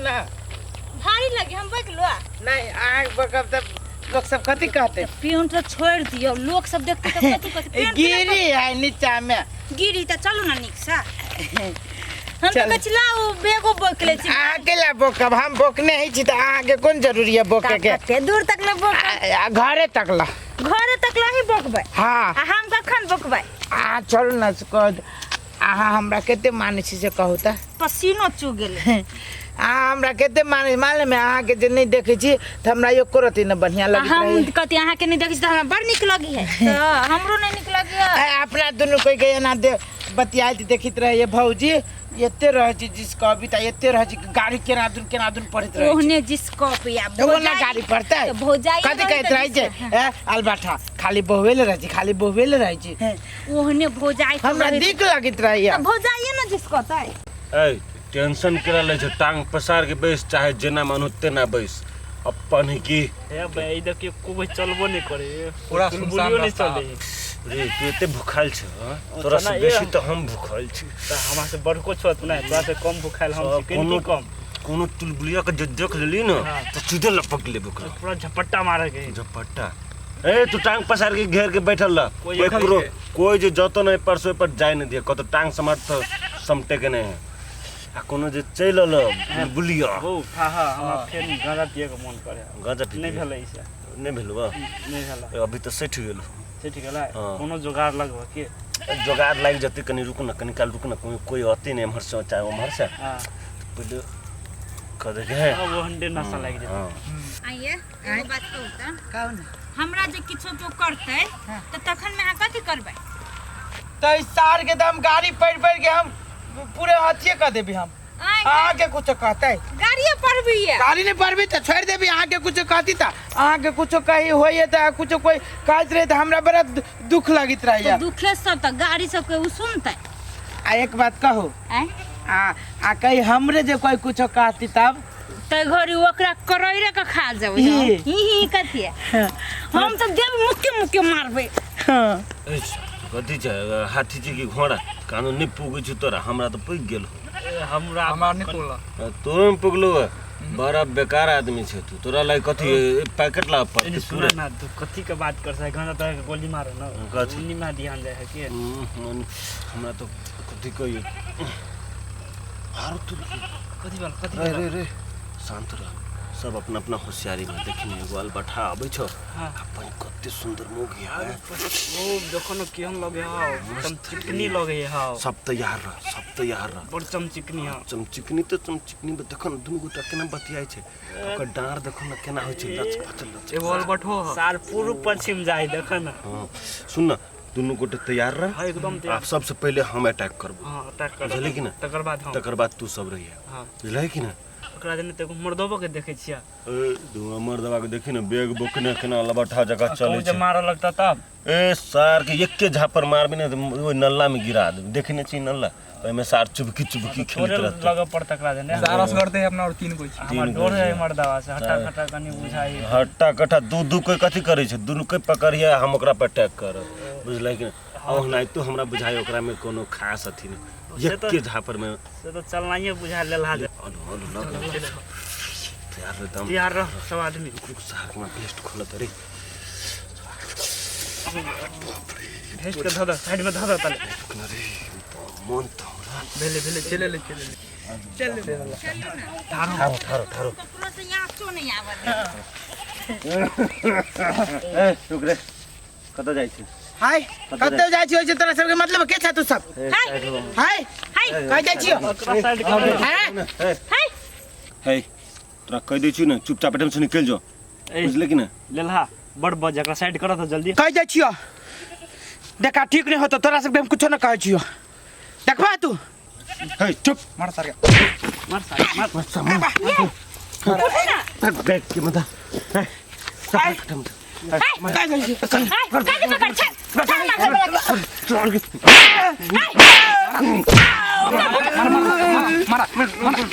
ने। भारी लगे हम बकलो। नहीं, अहाँ बकब तऽ लोक सब कथी कहते? पेंट तऽ छोड़ि दियौ, लोक सब देखते तऽ कथी कहते? पेंट गिरी है नीचा में। गिरी तऽ चलू ने नीक से। हम तऽ चल। कहै छी लाउ बेगो बोक लै छी। अहाँ केला बोकब? हम बोकने ही छी तऽ अहाँके कोन जरूरी है बोके के? कते दूर तक ले बोकब? घरे तक ला। घरे तक ला ही बोकबै? हाँ। आ हम कखन बोकबै? अहाँ चलू ने, से कह अहाँ हमरा कते मानै छी से कहू तऽ। पसीनो चू गेलै। अहाँ हमरा कते मानै? मालूम है, अहाँके जे नहि देखै छी तऽ हमरा एको रत्ती नहि बढ़िआँ लगैत हम रहैए। कथी अहाँके नहि देखै छी तऽ हमरा बड़ नीक लगै है? तऽ हमरो नहि नीक लगैए। अपना दुनू कोइ के एना दे बतियाइत देखैत रहैए भौजी, एते रहै छै जिस कविता, एते रहै छै कि गाड़ी केना दुन केना दुन पढ़ैत रहै छै। ओहने जिस कॉपी आ एगो ना गाड़ी पढ़तै। तऽ भौजाई कथी रहै कहैत तऽ रहै छै? जिस- ए अलबाठा खाली बहुएले रहै छै, खाली बहुएले रहै छै। ओहने भौजाई सब हमरा रहै। नीक लगैत रहैए। तऽ भौजाइए ने जिस कहतै। ए टेंशन केना लै छै? टांग पसार के बैस, चाहे जेना मन हो तेना बैस। अपन ही की हे बे, ई देखियो कोई चलबो नहीं करे। पूरा बुलबुलियो सुनसान नहीं रास्ता। चले। रे तू एते भूखाल छ, हाँ? तोरा से ना, बेसी तऽ हम भूखाल छी। तऽ हमरा से बड़को छो तू नहीं, तोरा से कम भूखाल हम छी। कोनो कोनो कम कोनो चुलबुलिया के जे देख लेली ना हाँ। तऽ सीधे लपक लेब ओकरा। पूरा झपट्टा मारे के। झपट्टा। ए तू टांग पसार के घेर के बैठल रह। कोई कोई एखन ककरो के- कोई जे जतो नहीं परसो पर जाय नहीं दिए, कतो टांग समाट तऽ समटे के नहीं है। आ कोनो जे चलि अलो बुलिया हो हाँ हाँ, हमरा फेर गांजा पिए के मन करे। गांजा पी नहीं भेलै ई से। नहीं भेल बा? नहीं भेल। ए, अभी तऽ सठि गेल। से ठीक है। हाँ। कोनो जोगाड़ लगबो के? जोगाड़ लागि जतै, कनि रुक न, कनि काल रुक न। कोई कोई अते नहीं एम्हर से चाहे ओम्हर से। हाँ। पहिले कह दे के हाँ, वो हंडे नशा लागि जेतै। हाँ। आइए एगो बात कहू तऽ। कहू ने। हमरा जे किछो केओ करतै तऽ तखन में अहाँ कथी करबै? तऽ इस सार के तऽ हम गाड़ी पढ़ि पढ़ि के हम पूरे अथिये कऽ देबी हम। आँय? अहाँके कुछो कहतै? गाड़िए पढ़बी ये। गाड़ी नहीं पढ़बी तऽ छोड़ि देबी। अहाँके कुछो कहती तऽ, अहाँके कुछो कही होइए तऽ, कुछो कोई कहैत रहै तऽ हमरा बड़ा दुख लगैत रहैए। तऽ दुखे सब तऽ गाड़ी सबके उ सुनतै। आ एक बात कहू? आँय? आ आ कही हमरे जे कोई कुछो कहती तब? तऽ घड़ी ओकरा करैरे के खा जेबै। ई। ही ही कथी हम तऽ देब, मुक्के मुक्के मारबै। हाँ। ए, कथी छै? हाथी छै कि घोड़ा? कानून नहि पुगै छौ तोरा, हमरा तऽ पुगि गेल। ए, हमरा हमरा नहीं पुगला। तोरो मे पुगलो है? बड़ा बेकार आदमी छै तू। तोरा लागि कथी पैकेट लाबऽ पड़तै? एने सुन पूरा। ना, तू कथी के बात कर सके? गांजा तोरा के गोली मारो ना। कथी? उन्नी में ध्यान जाए है के। हमरा तो कथी कहियो आरो तू कथी बाल कथी? रे रे रे, शांत रह। सब अपना अपना होशियारी में देखी ने, एगो अलबठा आबै छौ। हाँ। अपन कते सुंदर मोगी है। ओ देखो न केहन लगे हौ, चमचिकनी लगे हौ। सब तैयार रह, सब तैयार रह। बड़ चमचिकनी हौ। चमचिकनी तऽ चमचिकनी, देखो न दुनू गोटा केना बतियाइ छै। ओकर डाँड़ देखो न केना होइ छै, लच पच लच। एगो अलबठो ह। साल पूर्व पश्चिम जाए देख न। हाँ, सुन न, दुनू गोटे तैयार रह। हाँ, एकदम तैयार। आब सबसे पहिले हम अटैक करबो। हाँ, अटैक कर। बुझलियै कि ना? तकर बाद हम। तकर बाद तू सब रहिए। हाँ। बुझलियै कि ना? ओकरा जने तऽ एगो मर्दबो के देखै छियै। ए धुआं मर्दबा के देखी ने, बैग बोकने केना लबठा जगह चलै कहूँ जे छै। मारऽ लगता तब? ए सार के एके झापर मारबी ने तऽ ओहि नल्ला में गिरा देबी। देखने छी नल्ला? ओहिमे सार चुबकी चुबकी तोरे खेलैत रहतै। लगऽ पड़त एकरा जने। सारा करते है अपना और तीन कोई। हमरा तीन डर गो है छै। मर्दबा से, हट्टा कट्टा कनि बुझाइ। हट्टा कट्टा दू दू कोई कथी करै छै? दुनू के पकड़िए, हम ओकरा पर अटैक करब, बुझलै कि नहि? ओनाहितो हमरा बुझाइ ओकरा में कोनो खास अथी नहि, से तऽ- एके झापर में। से तऽ चलनाइए बुझा लेल हा। अनु अनु लग तैयार रह दम। तैयार रह सब आदमी। रुक रुक, सार के बेस्ट खोलत रे। भेस्ट के धऽ दऽ साइड में, धऽ दऽ तले। रुक न रे, मन तऽ हमरा भेले भेले, चले ले चले ले। ठारो ठारो ठारो। ककरो से यहाँ चो नहीं आवत। ए रुक रे, कतऽ जाइ छी? हाय, कतऽ जाइ छी? होइ छै तोरा सबके मतलब के छ तू सब? हाय। हाय। हाय। कहाँ जाइ छियो? ओकरा साइड के। हैं? हाय। हे, तोरा कहि दै छी ने, चुपचाप एहिठाम से निकलि जो। ए, बुझले कि ने? लेलहा बड़ बज, एकरा साइड करऽ तऽ जल्दी। कहाँ जाइ छियो? देखा, ठीक नहीं होतो तोरा सबके, हम कुछो न कहै छियो। देखबा तू। हे चुप। मार सार के। मार साइड मार। बैग के मत। कहाँ जाइ छियो? हाय, काहे पकड़ छै? चल ना घर वाला। मारा मारा।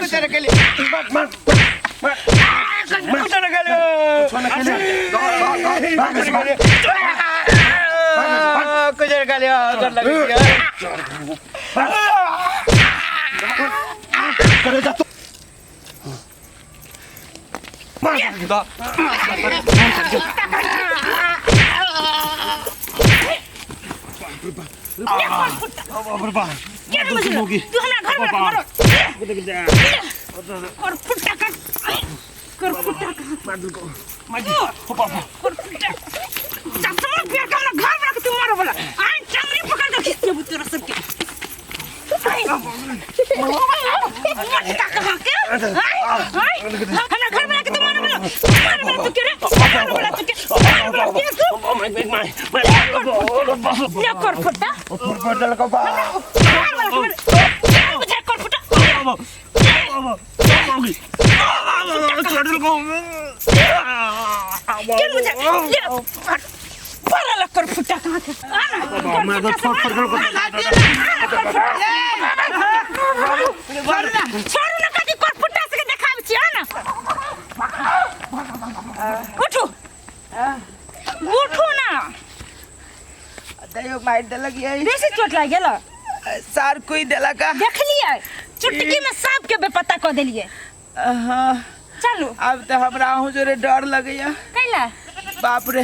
कुछ न केली। मार मार मार। कुछ न केली। कुछ न केली, डर लगे। करे जा तू। मार। के बुझल तू हमरा घर में मारो कर फुट्टा कर, कर फुट्टा कर, कर फुट्टा। चश्मा पेर के हमरा घर में तू मारो बोला आ चमड़ी पकड़ के खींच देबू तोरा सबके। मोटा कहाँ के? आय, आय, हमरा घर में आके तू मारो बोला, मारो बोला तू के रे, मारो बोला तू के, मारो बोला के तू। ले कर फुट्टा। मार बोला के, बुझा कर फुट्टा। के बुझा ले बड़ा लग कर फुट्टा कहाँ के? आ ना, कर फुट्टा से मार, आ ना, कर फुट्टा। छोड़ू ना, कथी कर फुट्टा से देखाबै छी, आ ना। उठू उठू ना। तैयो मारि देलक यही। बेसी चोट लागि गेल। सार कोई देलक। देखलियै चुटकी में सबके बेपत्ता कऽ देलियै। हाँ। चलू। आब तऽ हमरा अहूँ जोरे डर लगैया। कैला? बाप रे,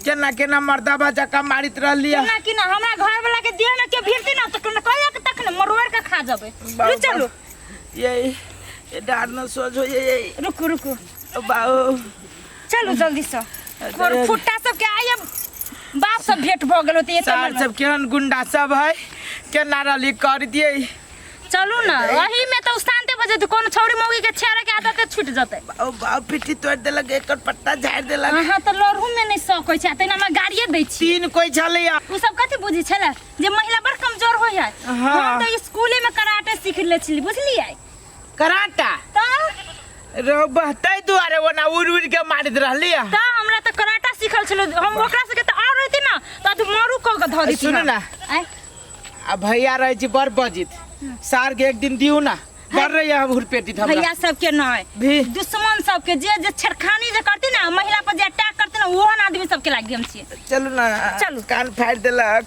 केना केना मर्दाबा जकाँ मारित रहलियै। केना कि ना हमरा घर वाला के देह में के भिड़ती ना तऽ कहलक तखने मरोड़ के खा जेबै। बाप चलू। यही ये डार न सोझ हो यही। रुकू रुकू। बाबू। चलू जल्दी से। फुट्टा सबके आइ बाप सब भेंट भऽ गेल होतै। सार सब केहन गुंडा सब है, केना रहली कर दियै। चलू ना, वही में तो शांति बजे तो कोनो छौरी मौगी के छेड़े के आदत छूट जतै। बाबू बाबू पिट्ठी तोड़ि देलक, एकर पट्टा झाड़ि देलक। अहाँ तऽ लड़हू में नहि सकै छै, तहिना हमरा गाड़िए दै छी। तीन कोइ छलैया। उ सब कथी बुझै छलै जे महिला बड़ कमजोर होइ है। हाँ। हम तऽ स्कूले में कराटे सीख ले छली, बुझलियै? कराटा तऽ रे तै दुआरे ओना उड़ि उड़ि के मारैत रहलियै। तऽ हमरा तऽ कराटा सीखल छलै, हम ओकरा सबके तऽ आओर रहती ना तऽ मारू कऽ के धऽ दैती। सुनू ना। आँय? आ भैया रहै छी बड़ बजित, सार के एक दिन दियौ ना, बड़ रहिया हम हुरपेटित हमरा। भैया सबके नहि, भी दुश्मन सबके जे जे छेड़खानी जे करती ना, महिला पर जे अटैक करती ना, ओहन आदमी सबके लागि हम छियै। चलू ना। चलू। कान फाड़ि देलक।